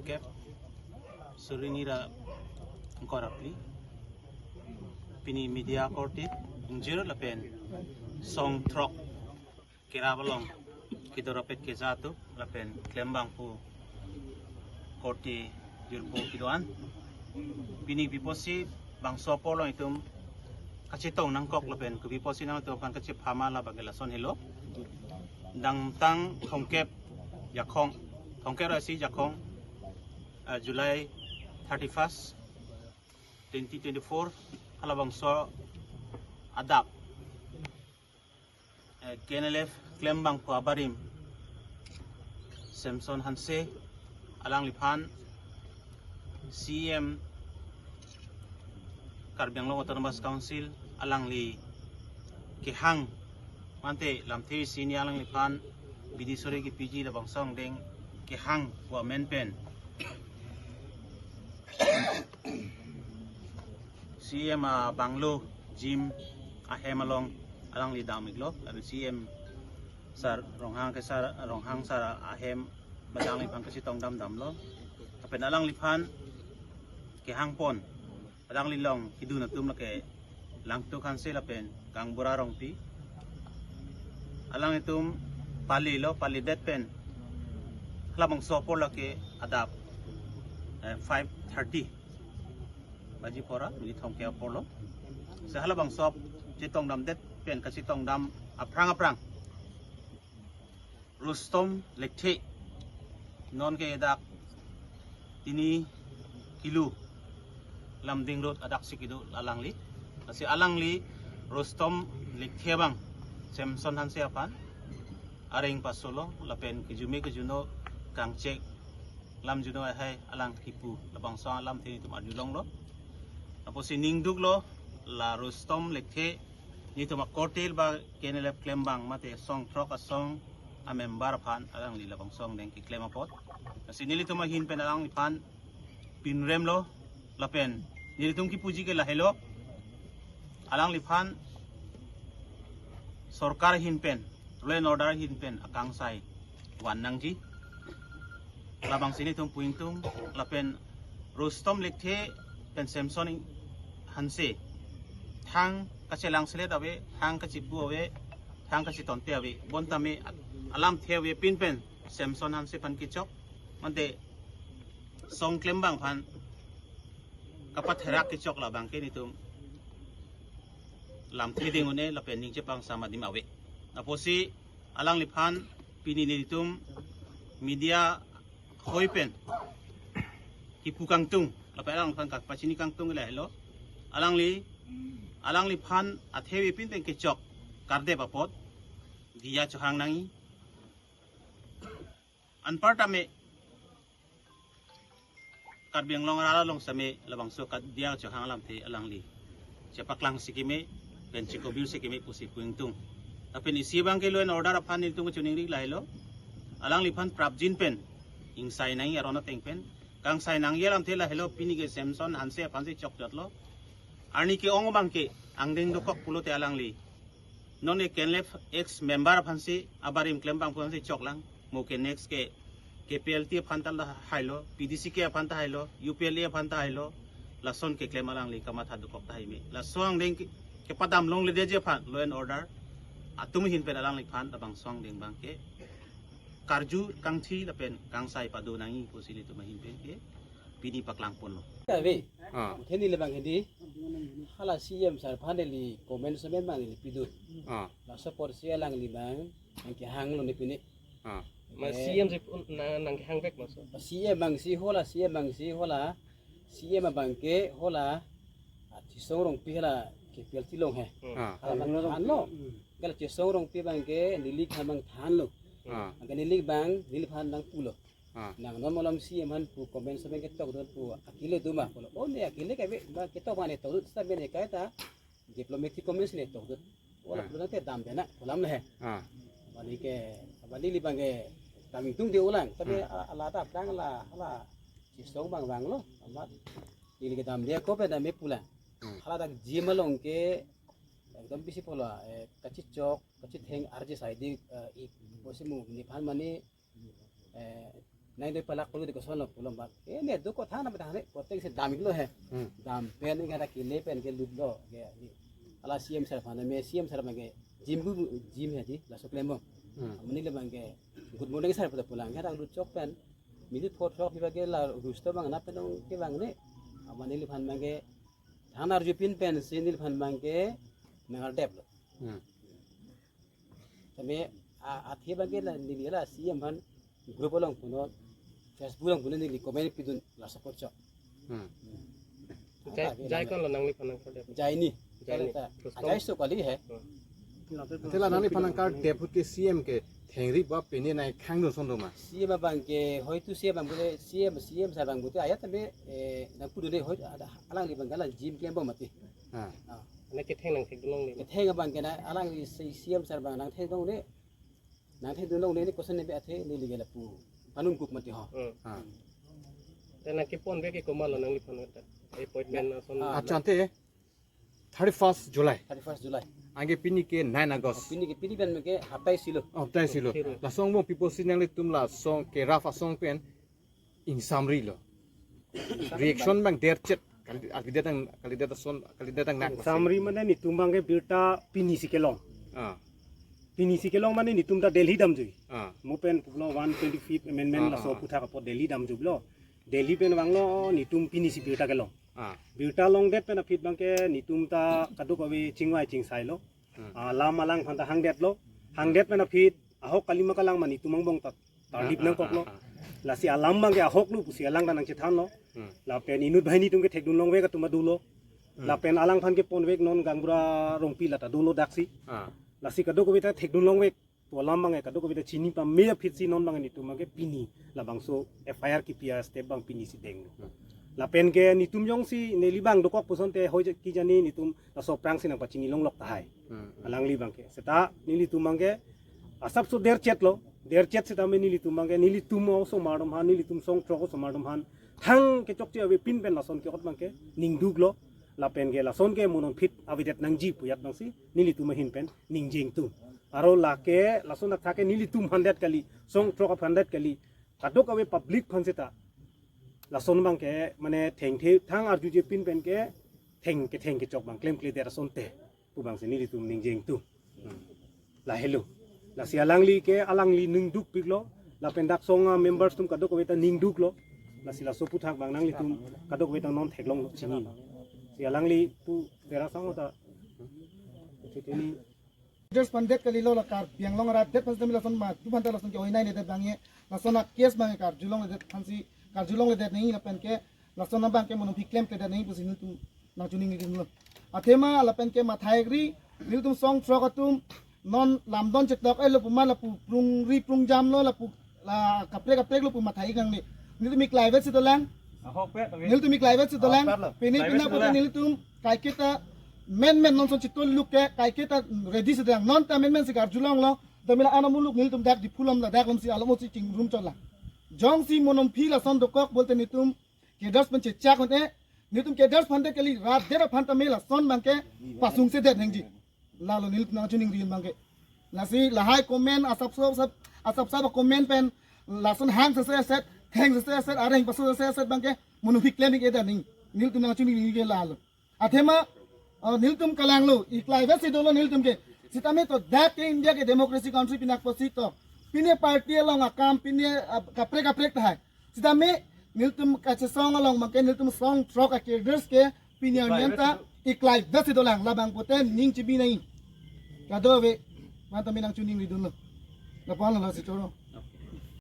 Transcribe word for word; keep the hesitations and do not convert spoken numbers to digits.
kep, suri hini ra ingkoi ra phli. Pini media korte ingjir lapen song throk kerap along kedorapet keja atum lapen klembang pu korte jirpo kedo-an. Pini kopi apotsi bangso apor along itum kachetong nangkok lapen kopi apotsi nangtum aphan kachephama labang ke lason helo. Dangtang thomkep Jakhong, thomkep ra isi Jakhong, ah, July thirty-first, twenty twenty-four, halabangso adap, eh, K N L F klembang pu abarim Samson Hanse, alangliphan C E M Karbi Anglong Autonomous Council alangli kehang, mate lamthe isi hini alangliphan bidi sore kepiji labangso angdeng kehang pu amen pen C E M abanglo gym ahem along alangli dam-iklo, lapen C E M sir, Ronghang ke sir, Ronghang sir ahem abang alangliphan kachetong dam damlo. Lapen alangliphan kehangpon, alangli along kedun atum lake Langtuk Hanse lapen Kangbura Rongpi. Alanglitum palilo, palidet pen halabangso apor lake adap, eh, five thirty baji pora, minit thomkep apor lo. Si halabangso chetong damdet pen kachetong dam aphrang aphrang Rustom Lekthe, non ke dak Tini Kilu Lumding Road adaksi kedo alangli. Lasi alangli Rustom Lekthe abang Samson Hanse aphan areng pasolo lapen kejume kejuno kangchek lam juno ahai alang kipu labangso alamthe nelitum arjulonglo. Apotsi ningduklo, la Rustom Lekthe nelitum akorte ba K N L F klembang mate song throk asong amember aphan alangli labangso angdeng keklem apot. Lasi nelitum ahin pen alangliphan pinremlo lapen nelitum kipuji ke lahelo. Alangliphan sorkar ahin pen, law and order ahin pen akangsai van nangji. Labangsi nelitum pu-ingtung lapen Rustom Lekthe pen Samson Hanse thang kachelang selet ave, thang kachepu ave, thang kachetonte ave. Bonta me alamthe avepin pen Samson Hanse aphan kechok, mate song klembang aphan kapatherak kechok labang ke nelitum lamthe ding un-e lapen ning chepangsam adim ave. Apotsi alangliphan pini nelitum media hoi pen kipu kangtung lapen alangliphan kapachini kangtung lahelo. Alangli, alangliphan athe avepin pen kechok kardep apot diya chohang nangji. Anparta me Karbi Anglong arat along sitame labangso kadiya chohang alamthe alangli chepaklang si keme pen chekobir si keme pusi pu-ingtung. Lapen isi abang ke law and order aphan nelitum kachiningri lahelo. Alangliphan prapjin pen ingsai nangji aron ateng pen. Kangsai nangji alamthe lahelo, pini ke Samson Hanse aphansi chokchotlo. Arni ke-ong abang ke angdeng dokok pulote alangli non ke K N L F ex member aphansi, abarim klembang aphansi choklang. Mo ke next ke K P L T aphan ta hailo, P D C K aphan ta hailo, U P L A aphan ta hailo, lason keklem alangli kamatha dokok tahai me. Laso angdeng ke, kepadam longledetji aphan law and order atum ahin pen alangliphan labangso angdeng abang ke karju kangthi lapen kangsai pado nangji pusi nelitum ahin pen ke pini paklangponlo. Ave. Ah. Hini le abang hini. Hala C M sir aphan neli comment semen abang neli pidun. Ah. Laso apotsi alangli abang nangkehanglo ne pine. Ah. Ma Eh. C M si pun nang, nangkehang vek ma so. C M abangsi hala, C M abangsi hala, C M abang ke hala, ah, Chesong Rongpi hala K P L T along he. Hmm. Ah. Hala abang thanlo. Kala Chesong Rongpi abang ke neli khan abang thanlo. Ah. Abang ke neli abang, neliphan nangpulo. Ah. Nang non malom C M aphan pu comment semen ketok dun pu akile do ma pulo. O ne akile ke be ba ketok ma ne tok dun, sitame ne kaita diplomatic comment si ne tok dun. Wala Ah. pulo nangte damde na pu alam le he. Ah. Abang ke, abang neli abang ke kangtung de ulang. Tapi Hmm. ala, ala ta aphrang ala, ala Chesong abang vanglo. Amat neli ke damde ako pen dam-e pulang. Hmm. Hala dak gym along ke ekdom bisi pulo, eh, kachechok, kachetheng arje sai di, eh, ik, pusi mo neliphan mane, eh, Nang doi palak pulu de koson lo pulo bak. Eh, ne do kotha na bata ne, kote si dam iklo he. Hmm. Dam pen ke ada kile pen ke lutlo ke. Ala C M sir aphan, me C M sir abang ke jim bu jim he ji, laso klembom. Hmm. Amat neli abang ke good morning sir pada pulang ke ada lut chok pen. Minit pho chok hiba ke la rusto abang na pen ke abang ne. Amat neliphan abang ke than arjupin pensi neliphan abang ke nang ardep lo. Hmm. Tame a, athe abang ke la neli la C M aphan group along punon, Facebook along punon neli comment pidun la support chok. Hmm. Jai, jai kon lo nangliphan nang kardep? Jai ni. Jai ni. Kali ta. Terus ajai kom- so kali he. Hmm. Athe la nangliphan nang kardep ahut ke C M ke thengri ba pene nai khang dun son do ma? C M abang ke hoitu C M abang bule C M, C M sir abang bule ayat tame, eh, nang pudun de hoi ada alangli abang ke la jim klembom mati. Ha. Ah. Ane ketheng nang thekdun longle. Ketheng abang ke na alangli si C M sir abang nang thekdun longle. Nang thekdun longle ne koson ne be athe neli ke lapu panun kuk mati ho. Hmm. Ha. Te nang kepon be ke komat lo nangliphan ta appointment ason. Ah. Achan te thirty-first July. Thirty-first July. Anke pini ke nine August. Oh, pini ke pini pen ke haptai silo. Oh, haptai silo. Silo. Lason angbong pipo si nanglitum lason ke raf asong pen ingsamri lo. Reaction abang derchet. Kali, kalidet ang, kalidet ason, kalidet angnak. Ingsamri mane netum abang ke birta pini si kelong. Ah. Pini si kelong mane netum ta Delhi damjui. Ah. Mo pen pulo one twenty-fifth amendment, ah, laso, ah, ah, aputhak apot Delhi damjui lo. Delhi pen vanglo netum pini si birta kelong. Ah. Birta longdet pen aphi abang ke netum ta kadokave chingvai chingsai lo. Hmm. Ah, alam alangphan ta hangdet lo. Hangdet pen aphi ahok kalima kalang ma netum angbong ta tarlip, ah, nangkok lo. Ah, ah. Lasi alam abang ke ahok lo pusi alang ta nangchethan lo. Hmm. Lapen inut banghini atum ke thekdun longvek atum ta dolo. Hmm. Lapen alangphan keponvek non gaonbura Rongpi la ta dolo daksi. Ah. Lasi kadokave ta thekdun longvek. To alam abang ke kadokave ta chini pame aphi si non abang netum abang ke pini labangso F I R kipi astep abang pini si denglo. Hmm. Lapen ke netum jongsi neli abang dokok puson te hoi je-, ki jani netum laso aphrang si nangpachini longlok tahai. Hmm. Alangli abang ke. Seta nelitum abang ke asapso derchet lo. Derchet seta me nelitum abang ke, nelitum osomar atum aphan, nelitum song throk osomar atum aphan thang kechokche avepin pen lason ke-ot abang ke ning duklo. Lapen ke lason ke mo non phit avedet nangji pu ajat abang si nelitum ahin pen ningjeng tum. Aro lake lason athak ke nelitum aphan det kali, song throk aphan det kali, kadokave public aphan seta lason abang ke mane thengthe thang arjujepin pen ke theng ketheng kechok abang klemkledet asonte pu abang si nelitum ningjeng tum. Hmm. Lahelo. Lasi alangli ke alangli ning dukpiklo. Lapen dak song amembers atum kadokave ta ning duklo. Lasi laso aputhak abang nanglitum kadokave ta non theklonglo, chinilo. Si alangli pu tera sang ta. Isi tini. Leaders aphan det kalilo, la Karbi Anglong arat det aphan sitame lason ma, tu aphan ta lason ke oinai nedet abang ye. Lason a-case abang ke karjulongledet aphansi karjulongledet nangji lapen ke lason abang ke mo non phit klemkledet nangji pusi nelitum nangchiningri dunlo. Athema lapen ke matha-ikri, nelitum song throk atum non lamdon chetok-etlo pu ma lapu prungri prungjamlo, lapu la kaprek kaprek lo pu matha-ik nangne. Nelitum iklai vet si dolang. Ahok pet, oke. Nelitum iklai vet si dolang. Ahok pet lo. Pini iklai vet pina si pote dolang. Nelitum kaiketa menmen non son chitol luk ke kaiketa ready si dolang. Non ta menmen si karjulonglo. Damila ana muluk nelitum dak Diphu along ladak along si along si chingrum chotlang. Jongsi mo non phit lason dokok pulote nelitum cadres pen chechak mate, nelitum cadres aphan det kali, rat det aphan tame lason abang ke pasungsedet nangji. Lalo nelitum nangchiningri abang ke. Lasi lahai comment asap sap asap sap comment pen lason hang sese aset, theng sese aset, areng paso sese aset abang ke mo non phit klemik-edet nangji. Nelitum nangchiningri ke lalo. Athema, oh, nelitum kalanglo, iklai vet si dolo nelitum ke. Sitame to dak ke India ke democracy country pinak apotsi to. Pine party along akam, pine, ah, kaprek kaprek tahai. Sitame nelitum kachesong along abang ke nelitum song throk a-cadres ke pini arni an ta iklai vet si dolang, labang pote ning chibi nai. Kadokave aphan tame nangchiningri dunlo. Lapu-an lasi choro.